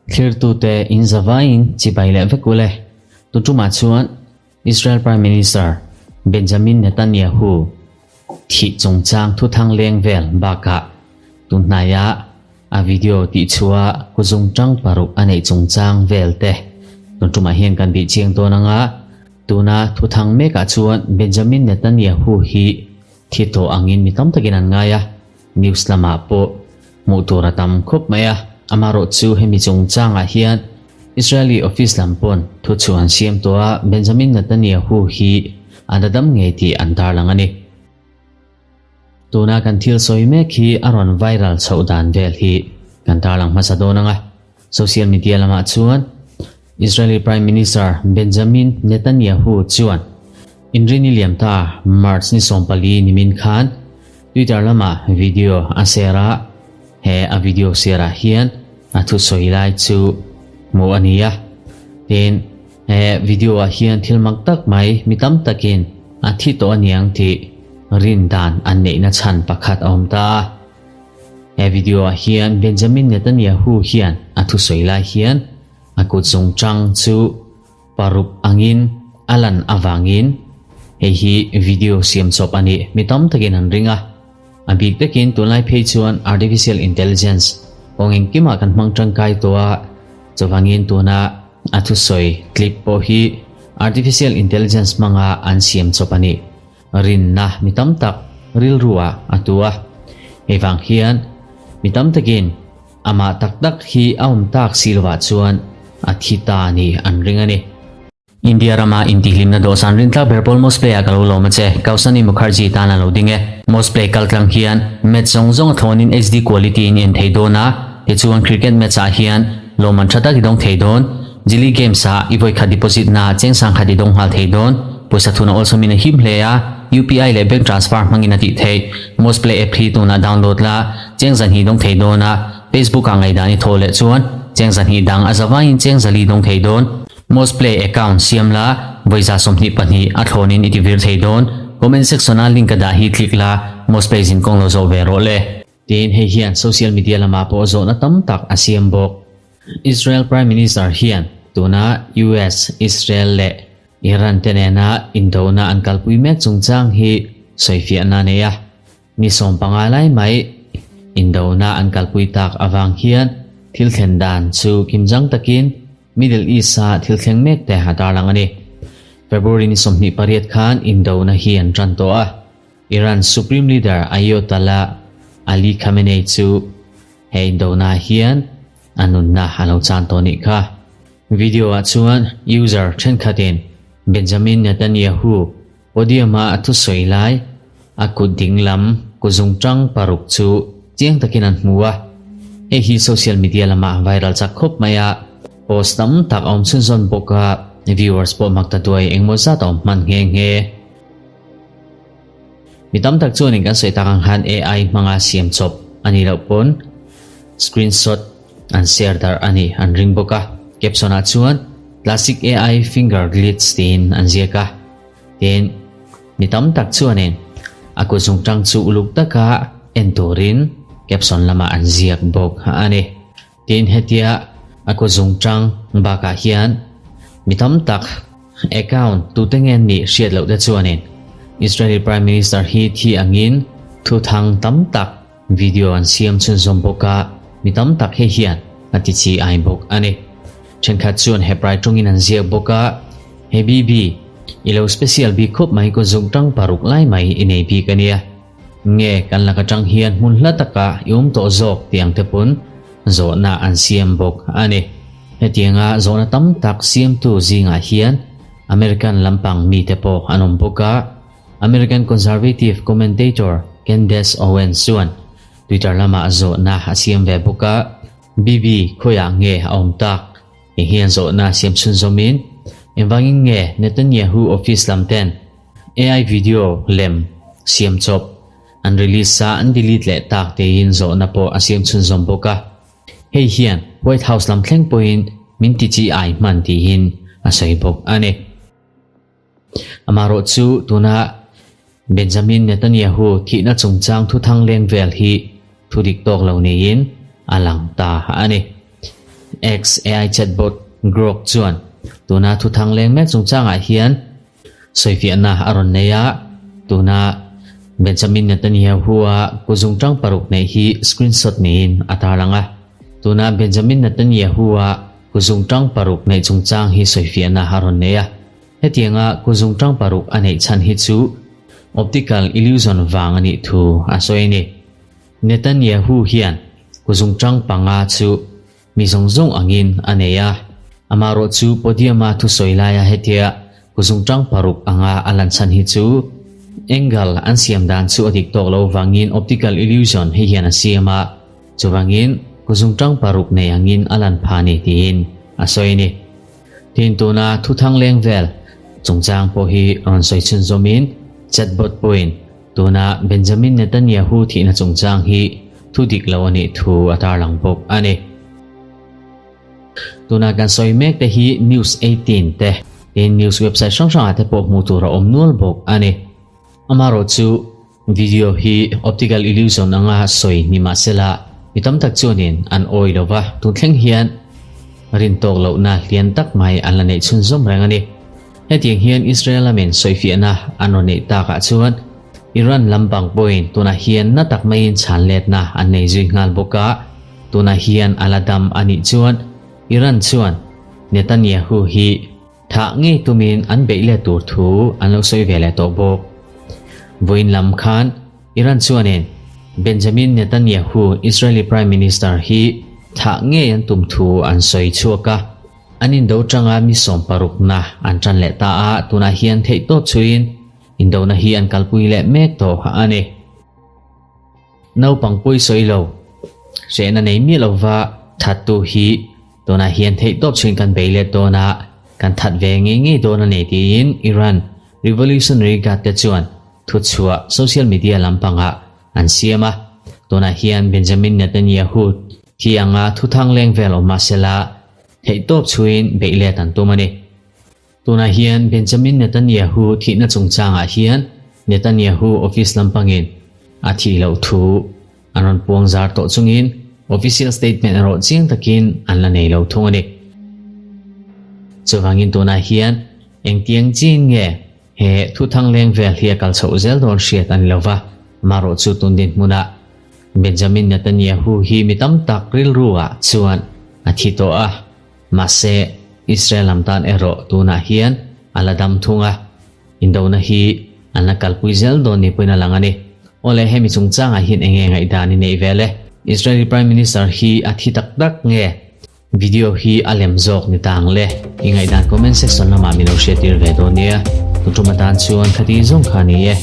Thlirtute in zavaiin chibai leh vek ule. Tuṭumah chuan Israel Prime Minister Benjamin Netanyahu thih chungchang thuthang leng vel bakah tunhnaia a video tihchhuah kuzungṭang paruk a neih chungchang vel te tunṭumah hian kan bih chiang dawn anga tuna thuthang mekah chuan Benjamin Netanyahu hi thi tawh angin mi tam takin an ngai a, news lamah pawh hmuh tur a tam khawp mai a, amaherawhchu hemi chungchangah hian Israeli office lam pawn thuchhuah an siam tawh a, Benjamin Netanyahu hi a la dam ngei tih an tarlang a ni. Tuna kan thil sawi mek hi a rawn viral chhoh dan vel hi kan tarlang hmasa dawn ang a, social media lamah chuan Israeli Prime Minister Benjamin Netanyahu chuan Inrini liam ta March ni 14 nimin khan Twitter lamah video a share a, he a video share ah hian a thusawi lai chu hmuh a ni a. Tin, he video ah hian thil mak tak mai mi tam takin a thi tawh aniang tih rin dan an neihna chhan pakhat a awm ta a. He video ah hian Benjamin Netanyahu hian a thusawi lai hian a kut zungchang chu paruk angin a lan avangin hei hi video siam chawp a nih mi tam takin an ring a. A bik takin tunlai phei chuan artificial intelligence kawng engkimah kan hmang tangkai tawh a, chuvangin tuna a thusawi clip pawh hi artificial intelligence hmanga an siam chawp a nih rinna mi tam tak rilru ah a tu a. Hei vang hian mi tam takin Amah tak tak hi a awm tak si lovah chuan a thi ta a ni an ring a ni. India rama intihhlimna dawhsan rintlak ber pawl Mosplay ah ka lo lawm a che, Kausani Mukherjee tan a lo ding e. Mosplay kaltlang hian match zawng zawng a thlawnin HD quality in en thei dawn a, tichuan cricket match ah hian lawmman tha tak i dawng thei dawn. Jili Games ah i vawikhat deposit na cheng sangkhat i dawng nghal thei dawn. Pawisa thuna awlsawmin a him hle a, UPI leh bank transfer hmangin a tih theih. Mosplay app hi tunah download la, Cheng zahnih dawng thei dawn a, Facebook ah ngaihdan i thawh leh chuan cheng zahnih dang a zavaiin cheng zali dawng thei dawn. Mosplay account siam la, vawiza 22 a thlawnin i ti vir thei dawn. Comment section a link ka dah hi click la, Mosplay zin kawng lo zawh ve rawh le. Tin, hei hian social media lamah pawh zawhna tam tak a siam bawk. Israel Prime Minister hian tuna US, Israel leh Iran te nena indona an kalpui mek chungchang hi sawifiahna a nei a. Ni 15 lai mai indona an kalpui tak avang hian thil thlen dan chu kimchang takin Middle East-a thil thleng mek te a tarlang a ni. February ni 28 khan indona hi an tan tawh a, Iran Supreme Leader Ayatollah Ali Khamenei chu he indona hian a nunna a lo chan tawh nih kha. Video-ah chuan user thenkhatin Benjamin Netanyahu Podium-a a thusawi lai, a kut ding lam kuzungtang paruk chu chiang takin an hmu a. Hei hi social media lamah viral chak khawp mai a, post tam tak a awm chhunzawn bawk a, viewers pawh mak ta duai engmaw zat a awm hman nghe nghe. Mi tam tak chuanin kan sawi tak ang khan AI hmanga siam chawp a nih loh pawn screenshot an share darh a ni an ring bawk a. Caption-ah chuan Classic AI finger glitch tiin an ziak a. Tin, mi tam tak chuanin a kutzungtang chu uluk taka en turin caption lamah an ziak bawk a ni. Tin, hetia a kutzungtang bakah hian mi tam tak account tute nge an nih hriat loh te chuanin Israeli Prime Minister hi thi angin thuthang tam tak Video an siam chhunzawm bawk a, mi tam tak hei hian a ti chi ai bawk a ni. Thenkhat chuan Hebrai tawngin an ziak bawk a, He BB, i lo special bik khawp mai kaw zuk tang paruk lai mai i nei bik a nia. Nge kan lak atang hian hmun hla taka i awm tawh zawk tih ang te pawn zawhna an siam bawk a ni. Hetianga zawhna tam tak siamtu zingah hian American lampang mite pawh an awm bawk a, American conservative commentator Candace Owens chuan Twitter lamah zawhna a siam ve bawk a, Bibi khawiah nge a awm tak? Hei hian zawhna siam chhunzawmin, Engvangin nge Netanyahu office lam ten AI video lem siam chawp an release a an delete leh tak tiin zawhna pawh a siam chhunzawm bawk a. Hei hian White House lam thleng pawhin min ti chi ai hman tiin a sawi bawk a ni. Amaherawh chu tuna Benjamin Netanyahu thihna chungchang thuthang leng vel hi thu dik tawk lo niin. a lang ta a ni. X-AI chatbot Grok chuan tuna thuthang leng mek chungchangah hian sawifiahna a rawn nei a, tuna Benjamin Netanyahu-a kuzungtang paruk neih hi screenshot niin a tarlang a. Tuna Benjamin Netanyahu-a kuzungtang paruk neih chungchang hi sawifiahna a rawn nei a. Hetianga kuzungtang paruk a neih chhan hi chu optical illusion vang a nih thu a sawi a ni. Netanyahu hian kuzungtang panga chu mi zawng zawng angin a nei a, amaherawh chu podium-a thusawi laia hetia kuzungtang paruk anga a lan chhan hi chu angle an siam dan chu a dik tawk lo vangin optical illusion hei hian a siam a, chuvangin kuzungtang paruk nei angin a lan pha ni tiin a sawi a ni. Tin, tuna thuthang leng vel chungchang pawh hi rawn sawi chhunzawmin chatbot pawhin tuna Benjamin Netanyahu thihna chungchang hi thu dik lo a nih thu a tarlang bawk a ni. Tuna kan sawi mek te hi News 18 te tin news website hrang hrangah te pawh hmuh tur a awm nual bawk a ni. Amaherawh chu video hi optical illusion anga sawi ni mahsela mi tam tak chuanin an awi lo va, tun thleng hian rin tawk lohna lian tak mai an la neih chhunzawm reng a ni. Hetiang hian Israel lamin sawifiahna an rawn neih takah chuan Iran lampang pawhin tunah hian na tak maiin chhan letna an nei zui nghal bawk a, tunah hian a la dam a nih chuan Iran chuan Netanyahu hi thah ngei tumin an beih let tur thu an lo sawi ve leh tawh bawk. Vawiin lam khan Iran chuanin Benjamin Netanyahu Israeli Prime Minister hi thah ngei an tum thu an sawi chhuak a. An indo tanga mi 60na an tan leh ta a, tunah hian theihtawp chhuiin indona hi an kalpui leh mek tawh a ni. Naupang pawi sawi lo, hrehna nei miah lova thattu hi tunah hian theihtawp chhuiin kan bei let dawn a, kan that ve ngei ngei dawn a ni tiin Iran Revolutionary Guard te chuan thuchhuah social media lampangah an siam a. Tunah hian Benjamin Netanyahu thi anga thuthang leng vel awm mahsela theihtawp chhuiin beih let an tum a ni. Tunah hian Benjamin Netanyahu thihna chungchangah hian Netanyahu office lampangin a thih loh thu an rawn puang zar tawh chungin official statement erawh chiang takin an la nei lo thung a ni. Chuvangin tunah hian engtiang chin nge he thuthang leng vel hi a kal chhoh zel dawn hriat a ni lo va, marawh chu tun dinhmunah Benjamin Netanyahu hi mi tam tak rilru ah chuan a thi tawh a. Mahse, Israel lam tan erawh tunah hian a la dam thung a, indona hi an la kalpui zel dawn ni pawhin a lang a ni. Awle, hemi chungchangah hian eng nge ngaihdan i neih vel e? Israeli Prime Minister hi a thi tak tak nge? Video hi a lem zawk ni ta ang le? I ngaihdan comment section lamah min lo hriattir ve dawn nia. Tuṭum atan chuan khati zawng kha a ni e.